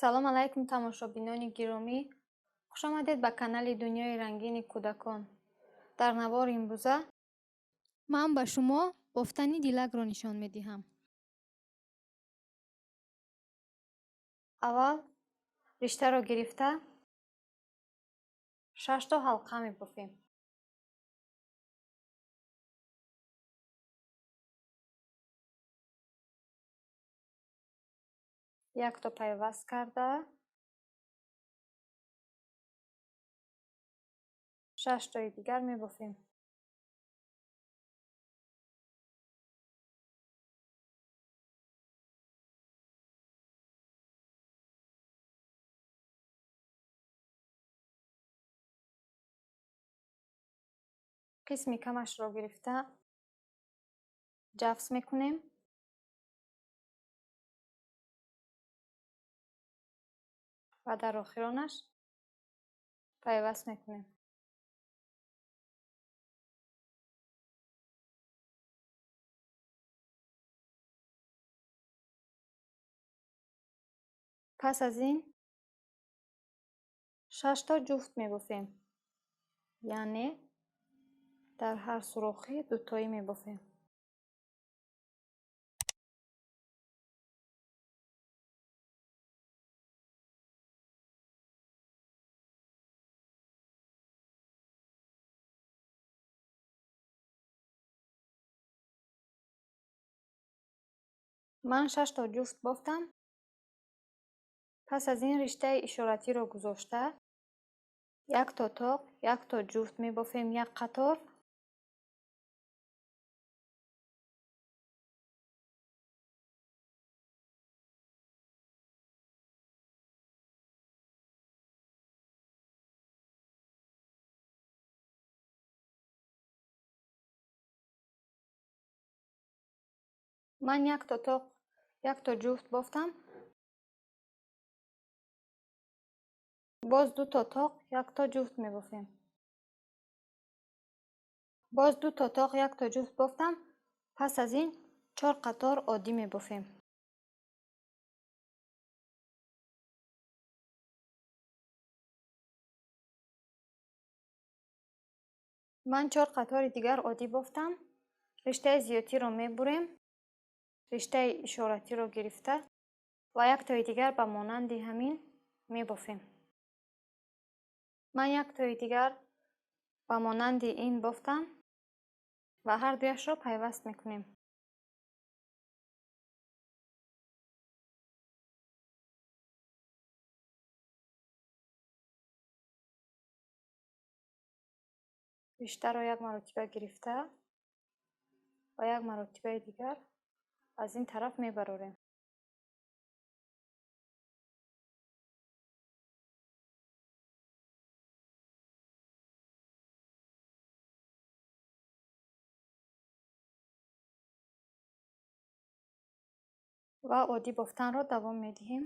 Ассалому алайкум, тамошобинони гиромӣ. Хушомадед ба канали Дунёи рангини кӯдакон. Дар навори имрӯза ман ба шумо бофтани дилакро нишон медиҳам. Аввал риштаро гирифта 6 то ҳалқа мебофем. Якто пайваст карда 6тои дигар мебофем. Қисми камашро гирифта ҷафс мекунем. Ва дар охиронаш пайваст мекунем. Пас аз ин 6 то ҷуфт мебофем, яъне дар ҳар сурохӣ дутоӣ мебофем. Ман 6 то ҷуфт бофтам. Пас аз ин риштаи ишоратиро гузошта якто тоқ, якто ҷуфт мебофем, як қатор. Ман якто тоқ, якто ҷуфт бофтам. Боз дуто тоқ, якто ҷуфт мебофем. Боз дуто тоқ, якто ҷуфт бофтам. Пас аз ин 4 қатор оддӣ мебофем. Ман 4 қатори дигар оддӣ бофтам. Риштаи зиёдтиро мебурем. Риштаи ишоратиро гирифта ва яктои дигар ба монанди ҳамин мебофем. Ман яктои дигар ба монанди ин бофтам ва ҳар дуяшро пайваст мекунем. Риштаро як маротиба гирифта ва як маротибаи дигар аз ин тараф мебарорем. Ва оддӣ бофтанро давом медиҳем.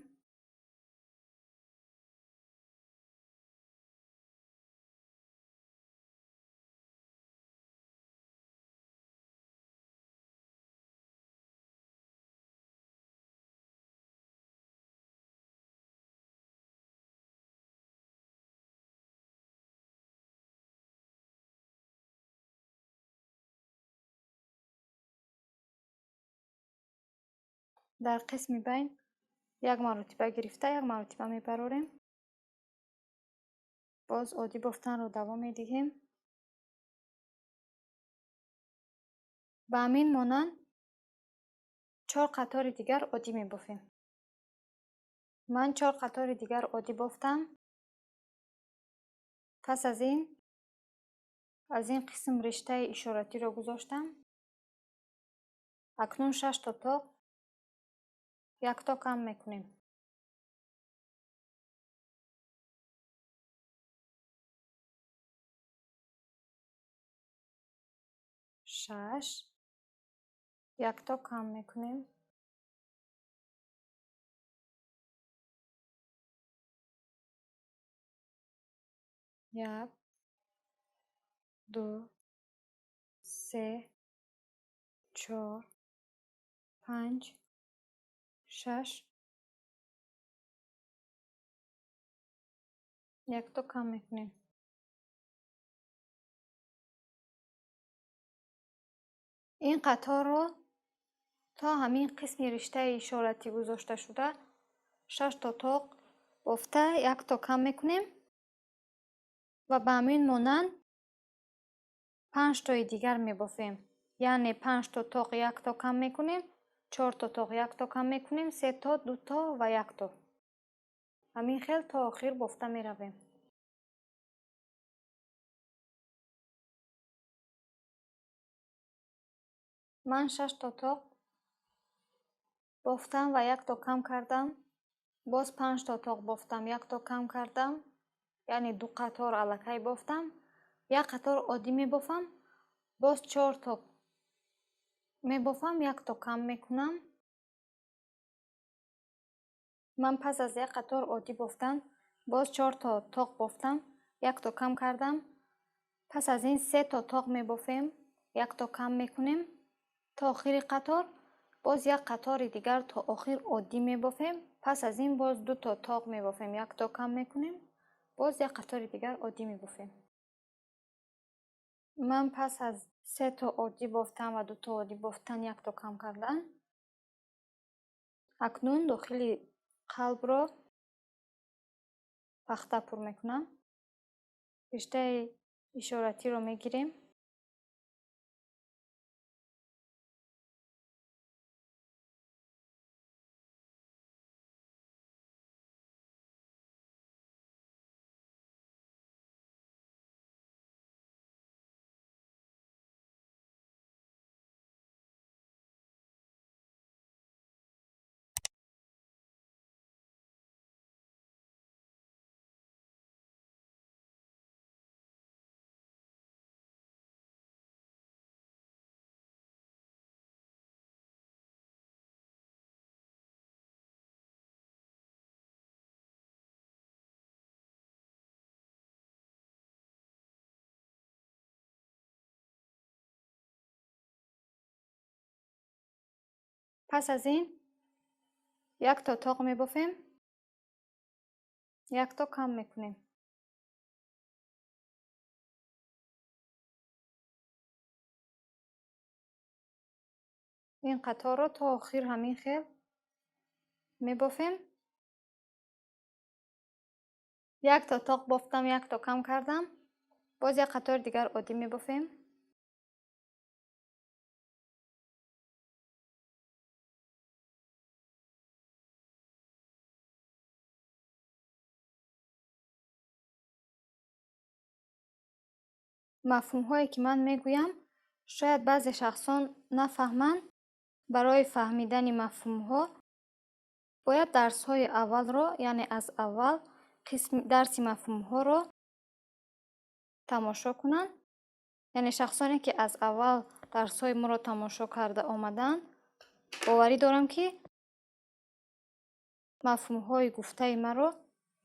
Дар қисми байн як маротиба гирифта, як маротиба мебарорем. Боз оддӣ бофтанро давом медиҳем. Ба ҳамин монанд 4 қатори дигар оддӣ мебофем. Ман 4 қатори дигар оддӣ бофтам. Пас аз ин қисм риштаи ишоратиро гузоштам. Акнун 6 то тоқ, якто кам мекунем. 6, якто кам мекунем. 1, 2, 3, 4, 5, 6. Якто кам мекунем. Ин қаторро то ҳамин қисми риштаи ишоратӣ гузошта шуда 6 то тоқ бофта якто кам мекунем ва ба ҳамин монанд 5 тои дигар мебофем. Яъне 5 то тоқ якто кам мекунем, 4 то тоқ якто кам мекунем, 3 то, 2 то ва 1 то. Ҳамин хел то охир бофта меравем. Ман 6 то тоқ бофтам ва 1 то кам кардам. Боз 5 то тоқ бофтам, 1 то кам кардам. Яъне 2 қатор аллакай бофтам. 1 қатор оддӣ мебофам, боз 4 то мебофам, 1 то кам мекунам. Ман пас аз 1 қатор оддӣ бофтан, боз 4 то тоқ бофтам, 1 то кам кардам. Пас аз ин 3 то тоқ мебофем, 1 то кам мекунем то охири қатор. Боз 1 қатори дигар то охир оддӣ мебофем. Пас аз ин боз 2 то тоқ мебофем, 1 то кам мекунем. Боз 1 қатори дигар оддӣ мебофем. Ман пас аз 3 то оддӣ бофтан ва 2 то оддӣ бофтан 1 то кам кардан, акнун дохили қалбро пахта пур мекунам. Риштаи ишоратиро мегирем. Пас аз ин 1 то тоқ мебофем, 1 то кам мекунем. Ин қаторро то охир ҳамин хел мебофем. 1 то тоқ бофтам, 1 то кам кардам. Боз 1 қатори дигар оддӣ мебофем. Мафҳумҳое ки ман мегӯям, шояд баъзе шахсон нафаҳманд. Барои фаҳмидани мафҳумҳо бояд дарсҳои аввалро, яъне аз аввал қисми дарси мафҳумҳоро тамошо кунанд. Яъне шахсоне ки аз аввал дарсҳои моро тамошо карда омадаанд, боварӣ дорам ки мафҳумҳои гуфтаи маро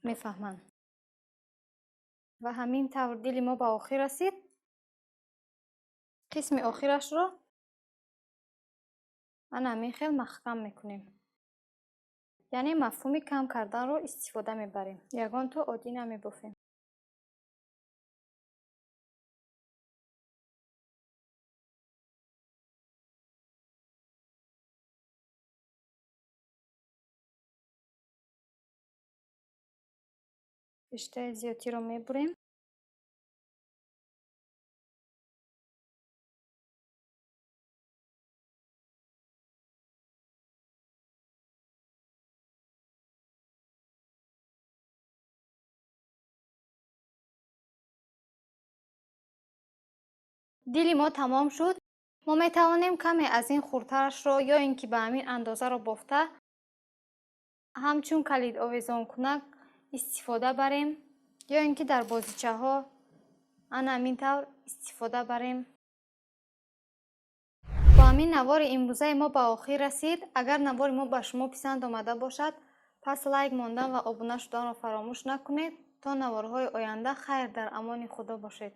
мефаҳманд. Ва ҳамин тавр дили мо ба охир расид. Қисми охирашро ана ҳамин хел маҳкам мекунем. Яъне мафҳуми кам карданро истифода мебарем. Ягон то оддӣ намебофем. Риштаи зиёдтиро мебурем. Дили мо тамом шуд. Мо метавонем каме аз ин хурдтарашро ё ин ки ба ҳамин андозаро бофта ҳамчун калид овезонкунак истифода барем, ё ин ки дар бозичаҳо ана ҳамин тавр истифода барем. Бо ҳамин навори имрӯзаи мо ба охир расид. Агар навори мо ба шумо писанд омада бошад, пас лайк мондан ва обуна шуданро фаромӯш накунед. То наворҳои оянда хайр дар амони Худо бошед.